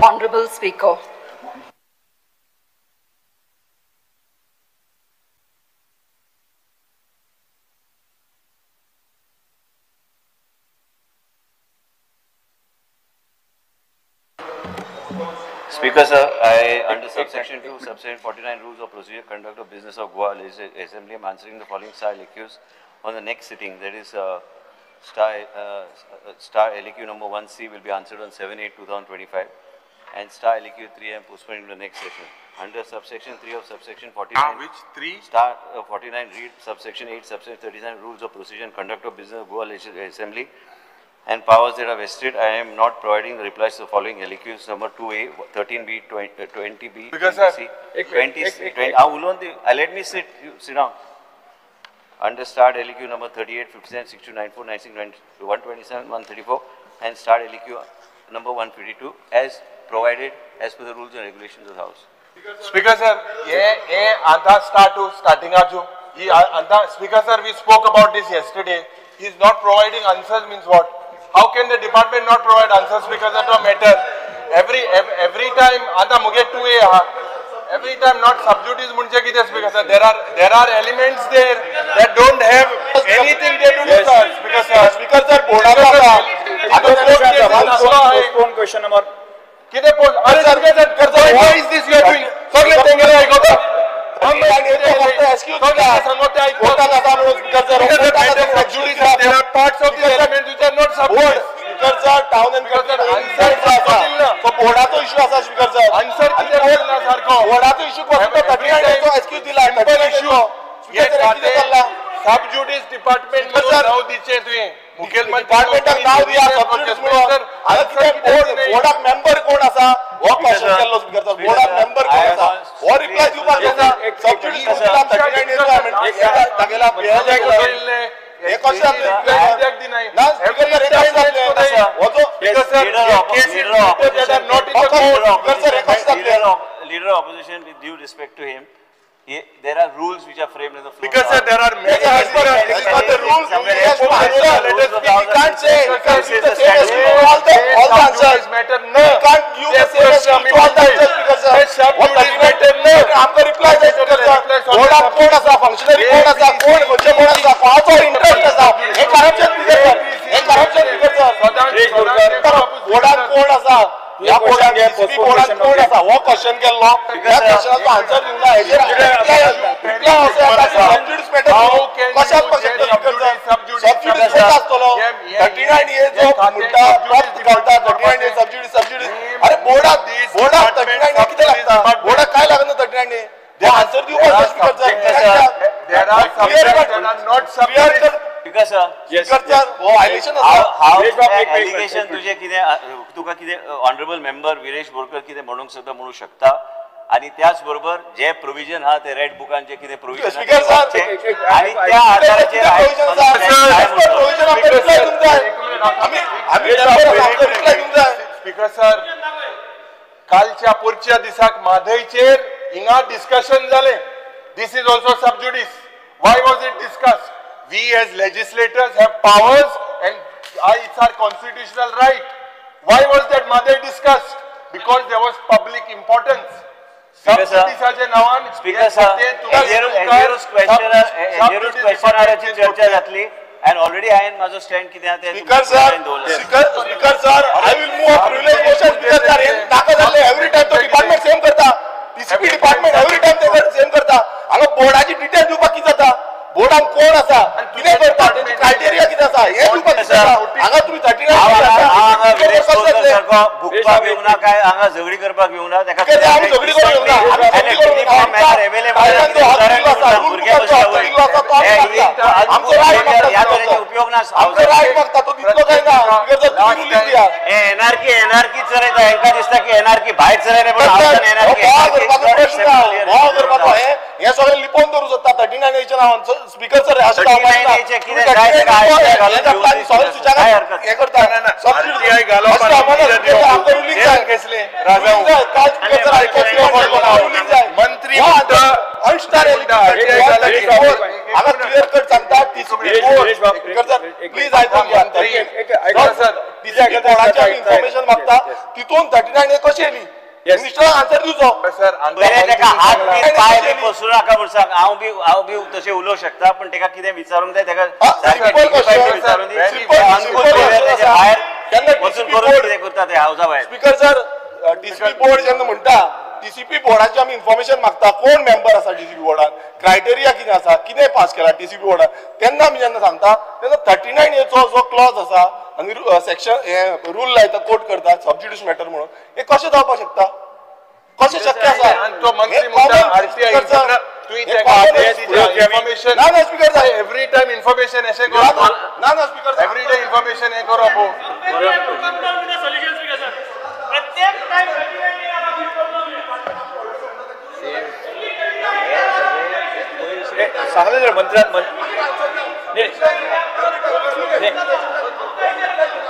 Honorable Speaker. Speaker sir, I under subsection 2, subsection 49 rules of procedure conduct of business of Goa Legislative Assembly, I am answering the following star LAQs on the next sitting. That is star LAQ number 1C will be answered on 7/8/2025 and star LAQ 3 I am postponing to the next session. Under subsection 3 of subsection 49, which 3? Star 49 read subsection 8, subsection 37 rules of procedure and conduct of business of Goa Legislative Assembly and powers that are vested, I am not providing the replies to the following LAQs number 2A, 13B, 20B, 20C, 20, 20. Let me sit, you sit down. Under star LAQ number 38, 57, 62, 94, 96, 127, 134 and star LAQ number 152 as provided as per the rules and regulations of the House. Speaker sir, ye anta start to starting aaju. Speaker sir, we spoke about this yesterday. He is not providing answers means what? How can the department not provide answers because of the matter? Every time ata muge 2A every time not sub judice munche kite speaker sir, there are elements there that don't have anything they do, yes. Sir, speaker sir, speaker sir board ata postpone question number kite post. Are sir, why is this you are doing? Sagle tengele aikota there are parts of the element which are not sub-judice. Speaker sir, town and answer. So बोर्डाचो issue आसा speaker sir. Answer कितें ना सारको. बोर्डाचो issue कसो 39 चो excuse दिला. Simple issue. Sub judice department म्हणून नाव दिचें तुवें. मुखेलमंत्री डिपार्टमेंटाक नाव दिया सब जुडिस म्हणून. आतां कितें बोर्डाक मेंबर कोण आसा हो क्वेश्चन केल्लो स्पीकर सर. बोर्डाक मेंबर कोण आसा हो रिप्लाय दिवपाक जाय. सब जुडिस दिला 39 तागेला हे कशें जातलें ना स्पीकर सर, हे कशें जातलें Leader of opposition, with due respect to him, there are rules which are framed in the floor. Because sir, there are many. As per the rules, he has to answer. He can't say, he can't give the same excuse to all the answers. Matter no. He can't give the same excuse to all the answers because sir, what matter no. आमकां reply जाय speaker sir. बोर्डाक कोण आसा, functionary कोण आसा, कोण खंयचे कोण आसा, कोणाचो इंटरेस्ट आसा, हे करप्शन स्पीकर सर, हे करप्शन स्पीकर सर. बोर्डाक कोण आसा, ह्या बोर्डाक डीसीपी बोर्डाक कोण आसा हो क्वेश्चन केल्लो, ह्या क्वेश्चनाचो आन्सर दिवंक ना. हेजेर रिप्लाय असो येता की सब जुडिस मॅटर कशाक शकता स्पीकर सर. सब जुडिस कोण आसतलो 39 ए जो म्हणटा घालता 39 ए सब जुडिस सब जुडिस. अरे बोर्डाक 39 ए कितें लागता? बोर्डाक काय लागना 39 ए? ते आन्सर दिवपाक speaker sir. There are subjects that are not subjects. Speaker sir, speaker sir, हो व्हायलेशन आसा. एलिगेशन तुझे कितें तुका कितें ऑनरेबल मेंबर विरेश बोरकर कितें म्हणूंक सोदता म्हणूंक शकता. आनी त्याच बरोबर जे प्रोविजन आहा ते रेड बुकान जे कितें प्रोविजन आनी त्या आधाराचेर स्पीकर सर, कालच्या पुरच्या दिसाक म्हादयचेर हिंगा डिस्कशन जालें. This is also sub judice. Why was it discussed? We as legislators have powers and it's our constitutional right. Why was that Mhadei discussed? Because there was public importance. Speaker sir, क्वेश्चनाची चर्चा जातली and already हांवें म्हाजो stand कितें आहा तें Speaker sir, speaker sir, I will move a privilege motion. Speaker sir, हे नाका जाल्लें. एवरी टायम तो डिपार्टमेंट सेम करता. डीसीपी डिपार्टमेंट एवरी टायम ते सेम करता. हांगा बोर्डाची डिटेल दिवपाक कितें जाता? बोर्डान कोण आसा, कितें करता, तेंची क्रायटेरिया कितें आसा हें दिवपाक कितें जाता? हांगा तुमी 39 भुकपाक येवंक ना काय हांगा झगडी करपाक येवंक ना. आमी झगडी करूंक येवंक ना. उपयोग ना. आमचो रायट मागता तो दितलो काय ना? एनआरकी एनआरकी चलयता. हेंकां दिसता की एनआरकी भायर चलयना पण हे सगळें लिपोवन दवरूं सोदता 39 एच्या नांवान. स्पीकर सर, अशें मंत्री हांगा क्लियर कट सांगता. प्लीज आयकून घ्या. डीसीपी बोर्डाची इन्फॉर्मेशन मागता तितून 39A कशी येयली मिनिस्टरान आन्सर दिवचो. ताका हात बी पांय बी पसरू नाका म्हूण सांग. हांव बी तशें उलोवंक शकता पण ताका कितें विचारूंक जाय ताका विचारून दी. भायर वचून करून कितें करता ते हावजा भायर. स्पीकर सर डीसीपी बोर्ड जेन्ना म्हणटा डीसीपी बोर्डाची आमी इन्फॉर्मेशन मागता कोण मेंबर आसा डीसीपी बोर्डान क्रायटेरिया कितें आसा कितें पास केला डीसीपी बोर्डान तेन्ना आमी जेन्ना सांगता तेन्ना 39Aचो जो क्लॉज आसा आनी सेक्शन हे रूल लायता कोट करता सबज्युडिस मॅटर म्हणून हे कशें जावपाक शकता कशें शक्य आसा? तो मंत्री म्हणटा आरटीआय इन्फॉर्मेशन ना ना स्पीकर साहेब एवरी टाइम इन्फॉर्मेशन अशें करप ना ना स्पीकर साहेब एवरी डे इन्फॉर्मेशन हें करप. सांगले जर मंत्र्यान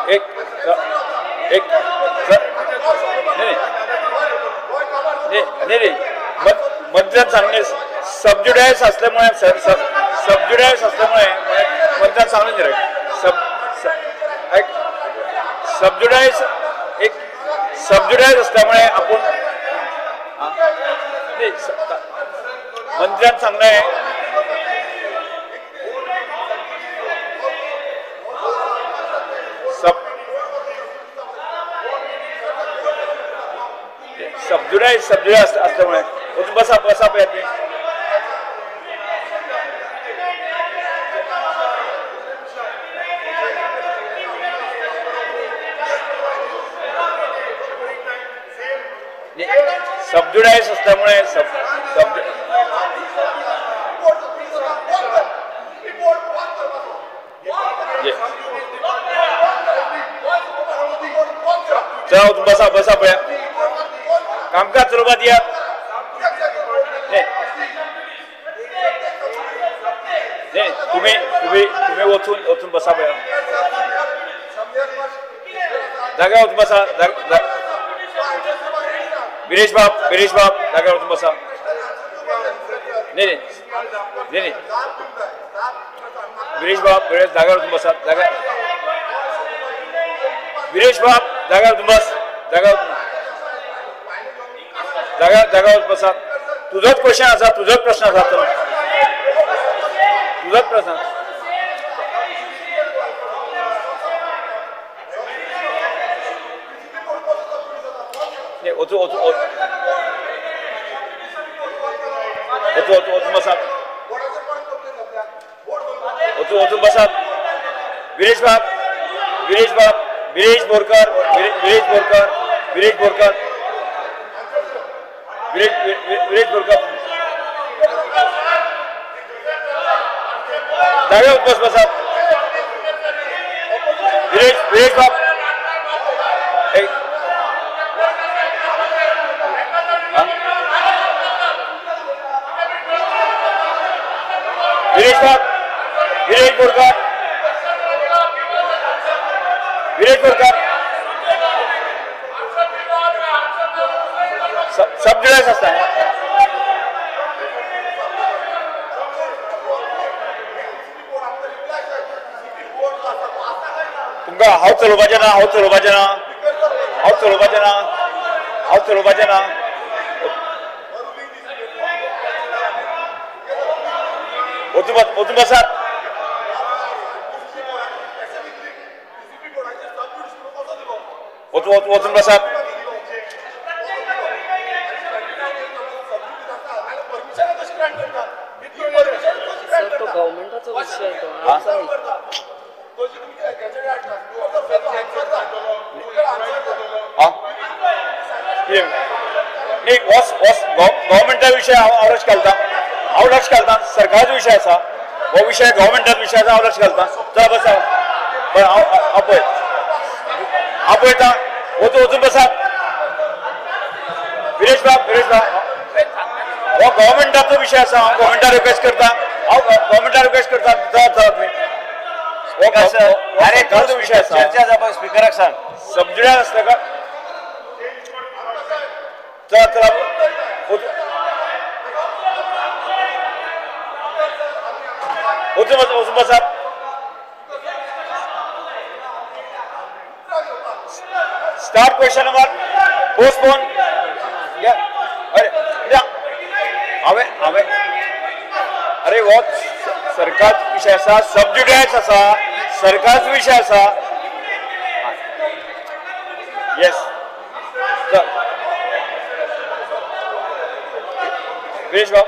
एक एक नाही मंत्र्यान सांगले सबज्युडायस असल्यामुळे सबज्युडायस असल्यामुळे मंत्र्यान सांगले रे एक सबज्युडायस एक सबज्युडायस असल्यामुळे आपण मंत्र्यान सांगले सबज्युडायस सबज्युडायस असल्यामुळे वचून बसा बसा पळयात न्ही. सबज्युडायस असल्यामुळे सब चला वचून बसा बसा पळया कामकाज चलोवपाक दियात. तुम्ही तुम्ही तुम्ही वचून वचून बसा पळया जाग्यार वचून बसा. विरेश बाब विरेश बाब जाग्यार वचून बसा. नाही नाही नाही विरेश बाब विरेश जाग्यार वचून बसा. जाग्यार विरेश बाब जाग्यार वचून बस. जाग्यार जाग्यार जाग्यार बसा. तुझोच क्वेश्चन आसा तुझोच प्रश्न आसा तुझोच प्रश्न. वचू वचू वचू वचू वचून बसात वचून वचून बसात. विरेश बाब विरेश बाब विरेश बोरकर विरेश बोरकर विरेश बोरकर विरेश विरेश बोरकर जाग्यार बस बसात. विरेश विरेश बाब विरेश बाब विरेश बोरकर विरेश बोरकर सबज्युडायस आसता. तुमकां हांव चलोवपाचें ना हांव चलोवपाचें ना हांव चलोवपाचें ना हांव चलोवपाचें ना. वचून बस वचून बसात. वचून वचून बसात. गव्हर्नमेंटाचो विषय तो. नाही गव्हर्नमेंटा विषय हांव लक्ष घालता हांव लक्ष घालता. सरकाराचो विषय आसा हो विषय गव्हर्नमेंटाचो विषय आसा हांव लक्ष घालता. चला बसा बरें हांव हांव पळय हांव पळयता. वचून वचून बसात. विरेश बाब विरेश बाब हो गव्हर्नमेंटाचो विषय आसा हांव गव्हर्नमेंटा रिक्वेस्ट करता हांव गव्हर्नमेंटा रिक्वेस्ट करता. चला चला तुमी अरे तो विषय आसा चर्चा जावपाक स्पिकराक सांग सबज्युडायस आसता का. चला चला वचून बस वचून बसात. Start question number postpone. अरे हांवें हांवें अरे हो सरकार विशय आसा, सबज्युडायज आसा, सरकारचो विशय आसा. येस चल विरेश बाब,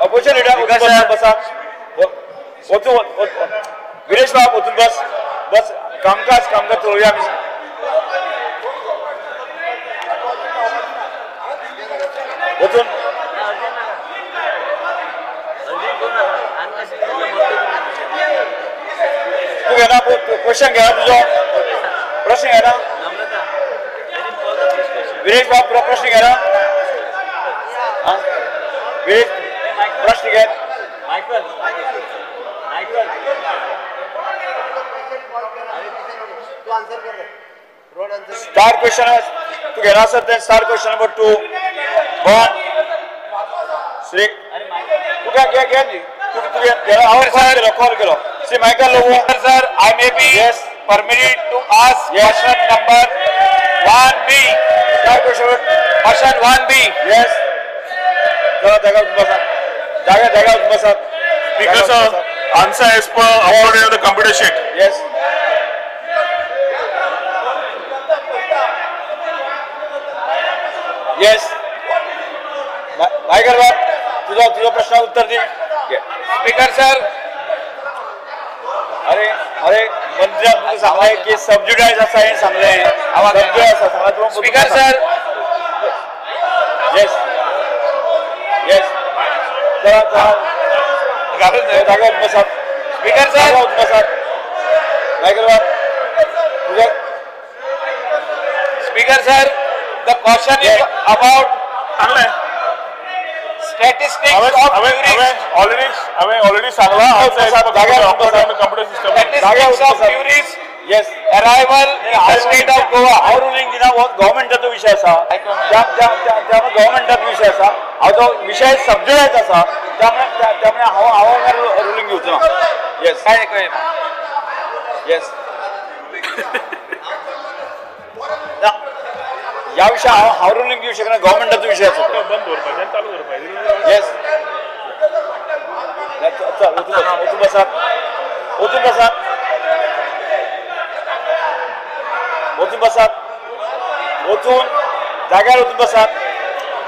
अपोजिशन लिडर वचून बसा, वचून विरेश बाब वचून बस बस. कामकाज कामकाज चलोवया आमी. वचून तूं घेना क्वेश्चन घेना, तुजो प्रश्न घेना विरेश बाब, प्रश्न घेना विरेश, प्रश्न घे. स्टार क्वेश्चन तू घेना आसत तें स्टार क्वेश्चन नंबर 2 1 श्री तुका घे घे न्ही तूं घेना. हांव कॉल केलो, कॉल केलो Shri Michael Lobo. Sir, I may be permitted to ask question number 1B. Star question question 1B. Yes, चला जागा बसा, जागा जागा बसा. Speaker sir, answer as per uploaded on the computer sheet. Yes. Yes. Michael बाब, तुझो तुझो प्रश्न उत्तर दी. स्पीकर सर, अरे अरे मंत्र्यान तुका सांगलें की सबज्युडायज आसा हें सांगलें, सबज्युडायज आसा सांगलां तुका. स्पीकर सर, येस येस चला चला जागा बसात. स्पीकर सर बसात. मायकल बाब तुझो. Speaker sir, the question is about statistics of tourists. हांवें ऑलरेडी सांगलां computer system. Statistics of tourist yes arrival in the state of Goa. हांव रुलींग दिना, हो गव्हर्मेंटाचो विशय आसा, त्यामुळे गव्हर्मेंटाचो विशय आसा, हांव तो विशय सबज्युडायज आसा, त्यामुळे त्यामुळे हांव हांव रुलींग घेवचो ना. येस काय कळना. येस, ह्या विशया हांव हांव रुलींग दिवंक शकना, गव्हर्मेंटाचो विशय आसा. बंद दवरपाचें आनी चालू दवरपाचें. येस, चल वचून बसात, वचून बसात, वचून बसात, वचून जाग्यार वचून बसात,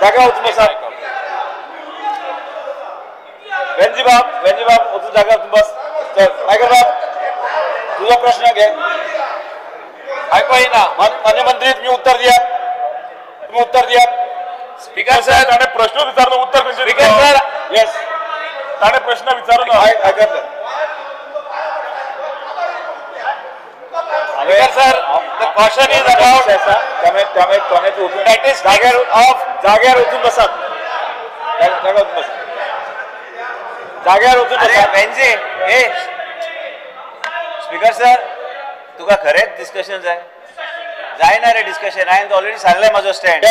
जाग्यार वचून बसात. वेंजी बाब, वेंजी बाब वचून जाग्यार वचून बस. चल मायकल बाब, तुजो प्रश्न घे. आयको येना. मान्य मंत्री, तुम्ही उत्तर दियात, तुम्ही उत्तर दियात. स्पीकर सर, ताणें प्रश्न विचारलो, उत्तर खंयचें? स्पीकर सर, येस, ताणें प्रश्न विचारलो. आयकतलें. Speaker sir, the question is about त्यामुळे त्यामुळे त्यामुळे तूं वचून स्टॅटिस्टिक्स ऑफ जाग्यार वचून बसात, जाग्यार वचून बसात, जाग्यार वचून बसात. वेंजी, ए स्पीकर सर, तुका खरेंच डिस्कशन जाय? जायना रे डिस्कशन. हांवें ऑलरेडी सांगलें म्हाजो स्टँड.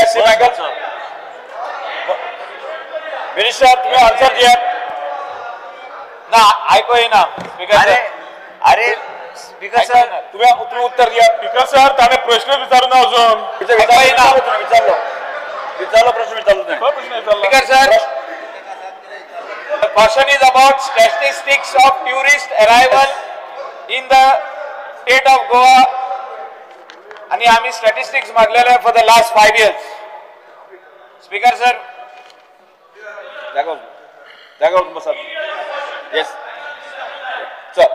मिनिस्टर, तुम्ही आन्सर दियात. ना आयको येना. स्पीकर सर, अरे स्पीकर सर, तुम्ही तुम्ही उत्तर दियात. स्पीकर सर, ताणें प्रश्न विचारू ना अजून. विचारलो विचारलो विचारलो प्रश्न विचारलो नाही. प्रश्न विचारलो. Speaker sir, the question is about statistics of tourist arrival in the state of Goa. आणि आम्ही statistics मागलेले for the last 5 years. Speaker sir, जागा जागा वचून बसात. येस, चल.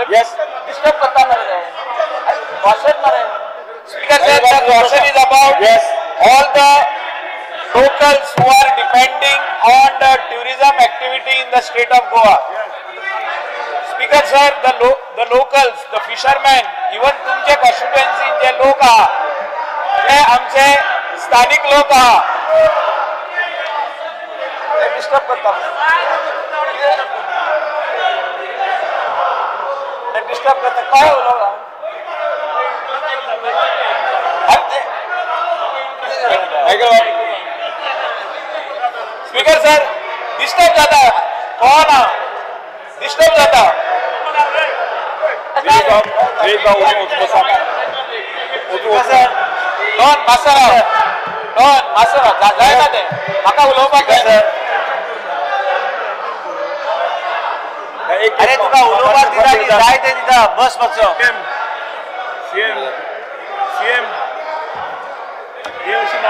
येस, डिस्टर्ब करता मरे क्वेश्चन मरे. Speaker sir, the question is about yes all the locals who are depending on the tourism activity in the state of Goa. Speaker sir, the locals, the fishermen, even तुमचे कॉन्स्टिट्युएन्सीन जे लोक आहा ते आमचे स्थानिक लोक आहा, ते डिस्टर्ब करता, ते डिस्टर्ब करता. काय उलोवला? स्पीकर सर, डिस्टर्ब जाता कोण आहा, डिस्टर्ब जाता. एक बाब वचून बसा. डॉन मातसो राव, डॉन मातसो राव, जायना तें म्हाका उलोवपाक जाय. अरे तुका उलोवपाक दिता न्ही, जाय तें दिता, बस मातसो. सीएम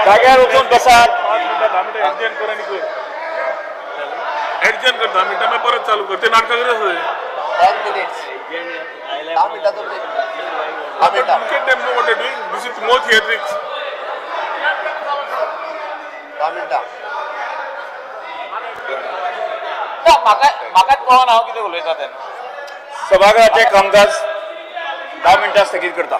जाग्यार वचून बसात. 5 मिनटां 10 मिनटां एडजन कर आनी कर, एडजन कर 10 मिनटां मागीर परत चालू कर. ते नाटकां करीत आसा. 10 minutes. 10 मिनटाचो break. 10 मिनटां. Look at them, know what they're doing. This is more theatrics. 10 मिनटां. ना म्हाका म्हाकाच कळना हांव कितें उलयता तेन्ना. सभागृहाचें कामकाज 10 मिनटां स्थगीत करता.